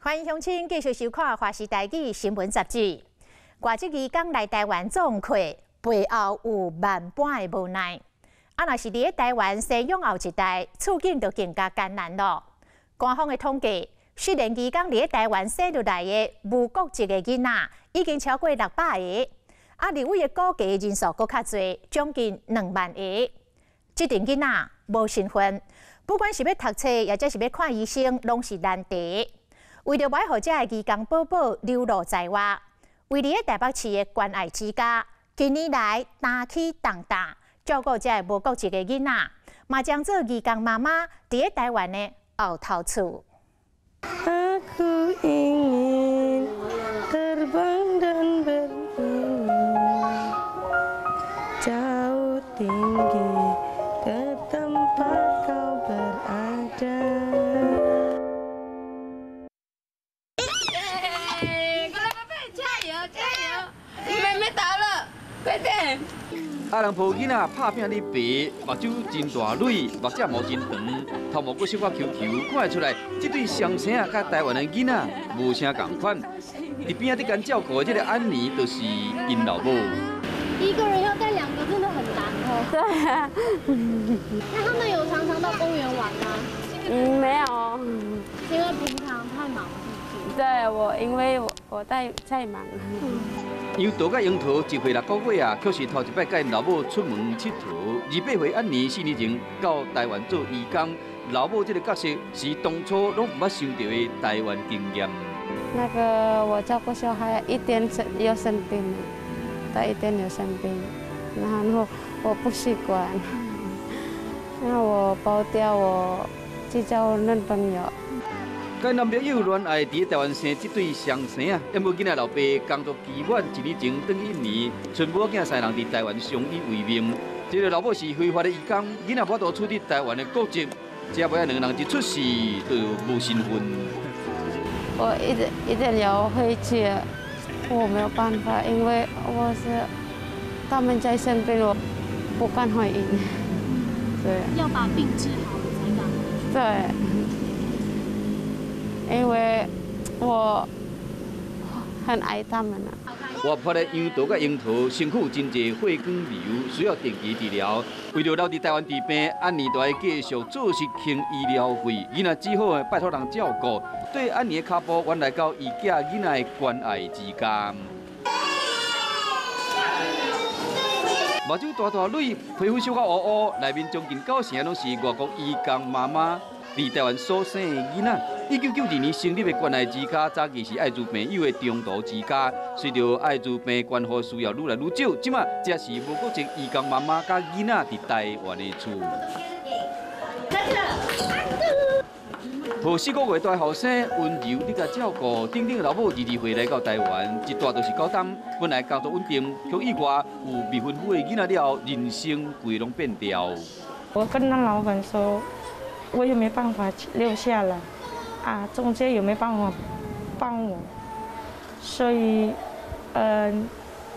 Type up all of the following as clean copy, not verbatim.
歡迎鄉親繼續收看《華視台語新聞雜誌》。外籍移工來台灣創客，背後有萬般的無奈。啊，若是佇咧台灣生養後一代，處境就更加艱難咯。官方的統計，失聯移工佇咧台灣生落來的無國籍的囡仔，已經超過600個。啊，立委的估計人數閣較濟，將近2萬個。這陣囡仔無身份，不管是欲讀冊，抑者是欲看醫生，攏是難題。為著欲予遮个移工寶寶流落在外，位佇咧台北市的關愛之家，近年來擔起重擔，照顧遮个無國籍的囡仔，嘛將做移工媽媽佇咧台灣的後頭厝。 Aku ingin terbang dan bernyanyi jauh tinggi ke tempat kau berada。過來，寶貝，加油加油！妹妹到了，快點！啊，人抱囡仔拍拚咧爬，目睭真大蕊，目睫毛真長，頭毛閣小可虯虯，看會出來，這對雙生仔佮台灣的囡仔無啥仝款。佇邊仔佇共照顧的這个安妮，就是𪜶老母。一個人要帶兩個真的很難哦。對啊。那他們有常常到公園玩嗎？嗯，沒有。因為平常太忙，是不是？對，我因為我在忙。楊桃佮櫻桃1歲6個月啊，卻是頭一擺佮𪜶老母出門𨑨迌。28歲安妮4年前到台灣做移工，老母這个角色是當初攏毋捌想著的台灣經驗。那個我照顧小孩，一天有生病，他一天有生病，然後我不習慣，那我跑掉，我去交男朋友。佮男朋友戀愛佇台灣生這對雙生啊，毋過囡仔老爸工作期滿一年前轉去印尼，賰母囝三人佇台灣相依為命。這个老母是非法的移工，囡仔無法度取得台灣的國籍，這尾仔兩个人一出世就無身份。我一直一定要回去，我沒有辦法，因為我是他們在身邊，我不敢回應。對。要把病治好了才敢回去。對。因為我很愛他們啊。活潑的楊桃佮櫻桃，身軀真濟血管瘤，需要定期治療。為著留佇台灣治病，安妮都愛繼續做實還醫療費，囡仔只好拜託人照顧。對安妮的跤步，原來到伊囝囡仔的關愛之家。目睭大大蕊，皮膚小可烏烏，內面將近九成攏是外國移工媽媽佇台灣所生的囡仔。1992年成立的關愛之家，早期是愛滋病友的長途之家。隨著愛滋病關護需要愈來愈少，這馬這是無國籍移工媽媽佮囡仔佇台灣的厝。予4個月大後生溫柔咧共照顧，頂頂老母22歲來到台灣，一蹛就是9冬。本來工作穩定，卻意外有未婚夫的囡仔了後，人生規攏變調。我跟那老闆說，我也沒辦法留下來，啊，中介也沒辦法幫我，所以，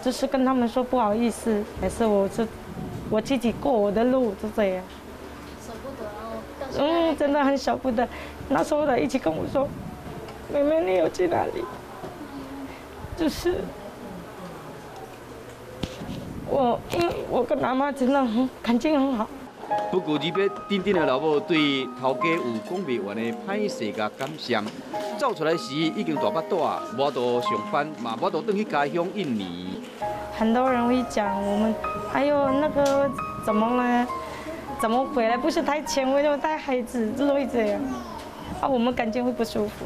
就是跟他們說不好意思，還是我就我自己過我的路，就這樣。捨不得哦。嗯，真的很捨不得。那時候他一直跟我說：“妹妹，你要去哪裡？”就是我，因為我跟阿媽真的很感情很好。不過，離別丁丁的老母對頭家有講袂完的歹勢佮感謝。走出來時已經大腹肚，無法度上班，嘛無法度轉去家鄉印尼。很多人會講我們，哎喲，那個怎麼了？怎麼回來？不是帶錢，為什麼帶孩子？就是會這樣。啊，我們感覺會不舒服，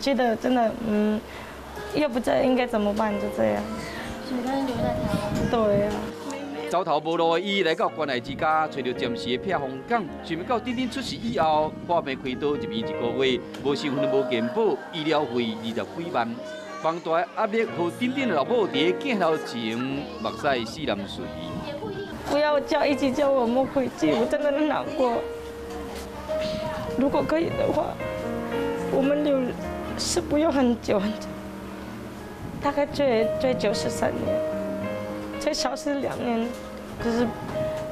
覺得真的，又不知道應該怎麼辦，就這樣。所以留在台灣。對啊。走投無路的伊來到關愛之家，揣著暫時的避風港。想欲到丁丁出世以後，破病開刀入院一個月，無身份無健保，醫療費20幾萬，龐大的壓力，予丁丁的老母佇鏡頭前目屎四淋垂。不要叫一直叫我們回去，我真的很難過。如果可以的話，我們留是不用很久很久，大概最最久是3年，最少是2年，就是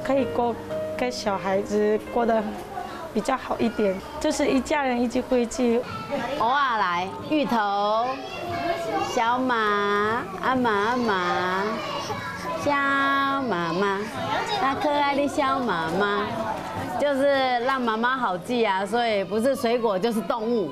可以過給小孩子過得比較好一點，就是一家人一起回去。偶爾來芋頭、小馬、阿馬阿馬、小媽媽，那可愛的小媽媽，就是讓媽媽好記啊，所以不是水果就是動物。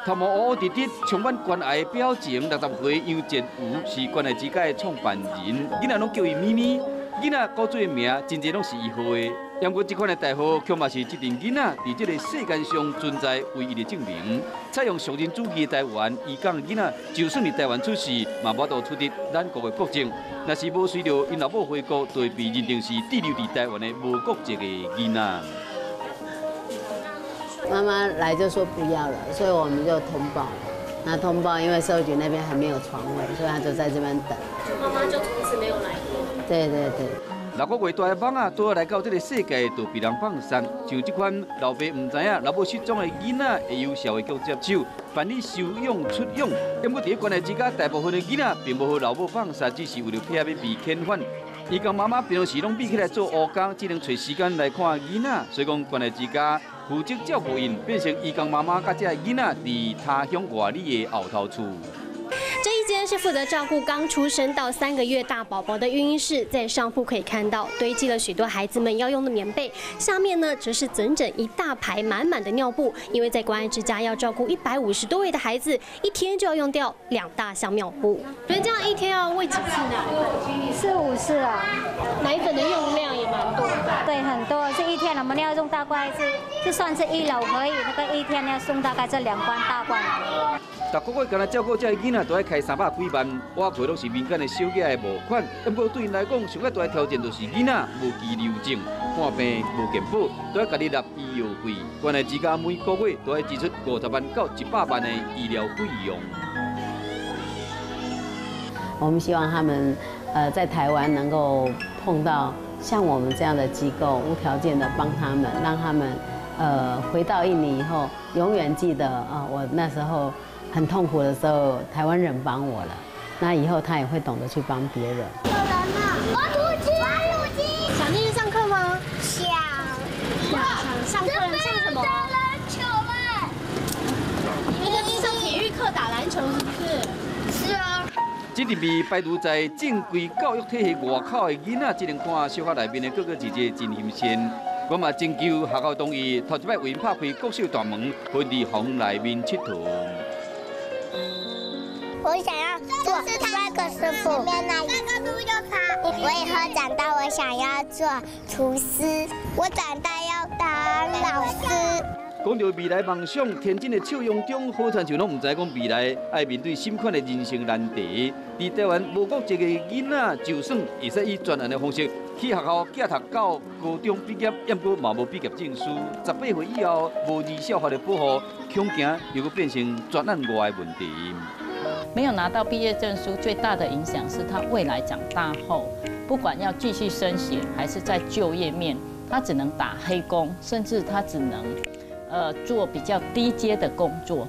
頭毛烏烏直直，充滿關愛的表情。60歲楊建武是關愛之家的創辦人，囡仔攏叫伊咪咪。囡仔古做名，真濟攏是伊號的。不過這款的代號，恐嘛是這陣囡仔佇這個世間上存在唯一的證明。採用屬人主義的台灣移工囡仔，就算佇台灣出世，嘛無法度取得咱國的國籍。若是無隨著𪜶老母回國，就會被認定是滯留佇台灣的無國籍的囡仔。媽媽來就說不要了，所以我們就通報。那通報，因為社會局那邊還沒有床位，所以他就在這邊等。媽媽就從此沒有來過。對對對。6個月大的蠓仔，拄來到這個世界就被人放散。像這款老爸毋知影老母失蹤的囡仔，會由社會局接手辦理收養出養。不過佇關愛之家，大部分的囡仔並無予老母放散，只是為了避免被遣返。伊共媽媽平常時攏變起來做烏工，只能揣時間來看囡仔。所以講，關愛之家負責照顧𪜶，變成伊共媽媽佮這个囡仔佇他鄉外里的後頭厝。這一間是負責照顧剛出生到3個月大寶寶的育嬰室，在上鋪可以看到堆積了許多孩子們要用的棉被，下面呢則是整整一大排滿滿的尿布。因為在關愛之家要照顧150多位的孩子，一天就要用掉2大箱尿布。所以這樣一天要餵幾次呢？四五次啊。奶粉的用量也蠻多的。對，很多，是一天我們要用大概是，就算是一樓可以，那個一天要送大概這2罐大罐。逐個月干焦照顧這个囡仔，都愛開300幾萬，挖開攏是民間的小額的募款。不過對𪜶來講，上較大的挑戰就是囡仔無居留證，看病無健保，都愛家己納醫藥費。關愛之家每個月都愛支出50萬到100萬的醫療費用。我們希望他們，在台灣能夠碰到像我們這樣的機構，無條件的幫他們，讓他們，回到印尼以後，永遠記得啊，我那時候很痛苦的時候，台灣人幫我了。那以後他也會懂得去幫別人。有人呢，挖土機，挖土機。想進去上課嗎？想。想上課上什麼？打籃球哎。你們上體育課打籃球是不是？是啊。這陣被排除在正規教育體系外口的囡仔，只能看小學內面的哥哥姐姐真新鮮。我嘛徵求學校同意，頭一擺為𪜶拍開國小大門，分佇校園內面𨑨迌。我想要做帥哥師傅。我以後長大，我想要做廚師。我長大要當老師。講到未來夢想，天真的笑容中，好親像攏毋知講未來愛面對什款的人生難題。佇台灣無國籍的囡仔，就算會使以專案的方式去學校寄讀到高中畢業，毋過嘛無畢業證書。18歲以後無兒少法的保護，恐驚又閣變成專案外的問題。沒有拿到畢業證書，最大的影響是他未來長大後，不管要繼續升學還是在就業面，他只能打黑工，甚至他只能做比較低階的工作，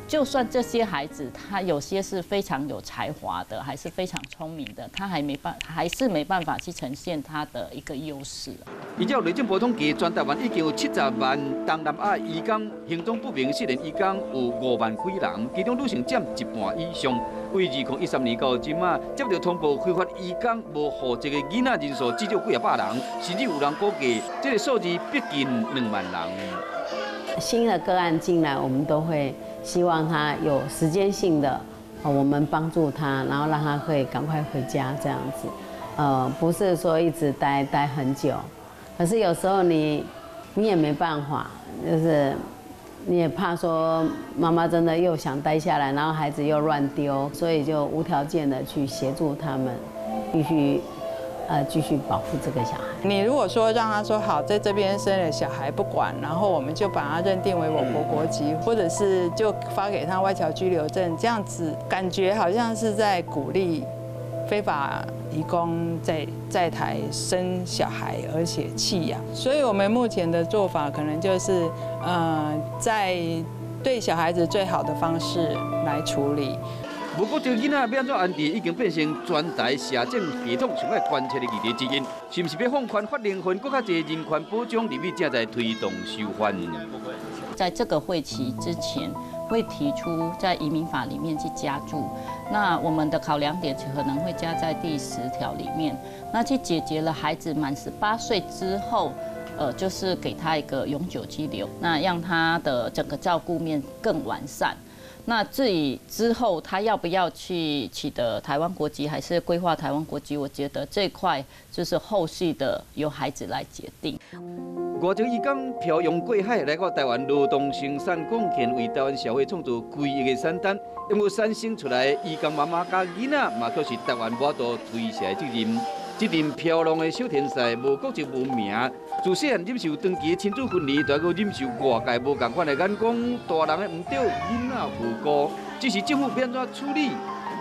就算這些孩子，他有些是非常有才華的，還是非常聰明的，他還是沒辦法去呈現他的一個優勢。依照內政部統計，全台灣已經有70萬東南亞移工，行蹤不明失聯移工有5萬幾人，其中女性佔一半以上。為2013年到這馬，接到通報非法移工無戶籍的囡仔人數至少幾仔百人，甚至有人估計這個數字逼近2萬人。新的個案進來，我們都會希望他有時間性的，我們幫助他，然後讓他可以趕快回家這樣子，不是說一直待很久，可是有時候你也沒辦法，就是你也怕說媽媽真的又想待下來，然後孩子又亂丟，所以就無條件的去協助他們，必須繼續保護這個小孩。你如果說讓他說好，在這邊生了小孩不管，然後我們就把他認定為我國國籍，或者是就發給他外僑居留證，這樣子感覺好像是在鼓勵非法移工在台生小孩，而且棄養。所以我們目前的做法可能就是，在對小孩子最好的方式來處理。無國籍囡仔欲按怎安置，已經變成全台社政系統上愛關切的議題之一。是毋是欲放寬法令，予閣較濟人權保障？立委正在推動修法。在這個會期之前，會提出在移民法裡面去加注。那我們的考量點可能會加在第10條裡面，那去解決了孩子滿18歲之後，就是給他一個永久居留，那讓他的整個照顧面更完善。那至於之後他要不要去取得台灣國籍，還是歸化台灣國籍，我覺得這塊就是後續的由孩子來決定。外籍移工漂洋過海來到台灣勞動生產貢獻，為台灣社會創造幾億的產單。因為產生出來移工媽媽佮囡仔，嘛卻是台灣無法度推卸的責任。這陣飄浪的小天使無國籍無名，自細漢忍受長期的親子分離，閣忍受外界無仝款的眼光，大人的毋對，囡仔無辜，只是政府欲按怎處理，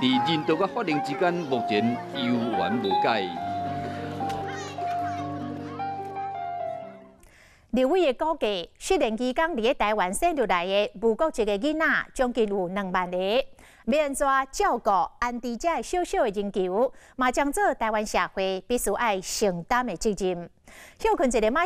佇人道佮法令之間，目前猶原無解。立委的估計，失聯期間佇咧台灣生落來的無國籍的囡仔，將近有2萬个。欲按怎照顧安置這小小的人球，嘛將做台灣社會必須愛承擔的責任。歇睏一下，馬。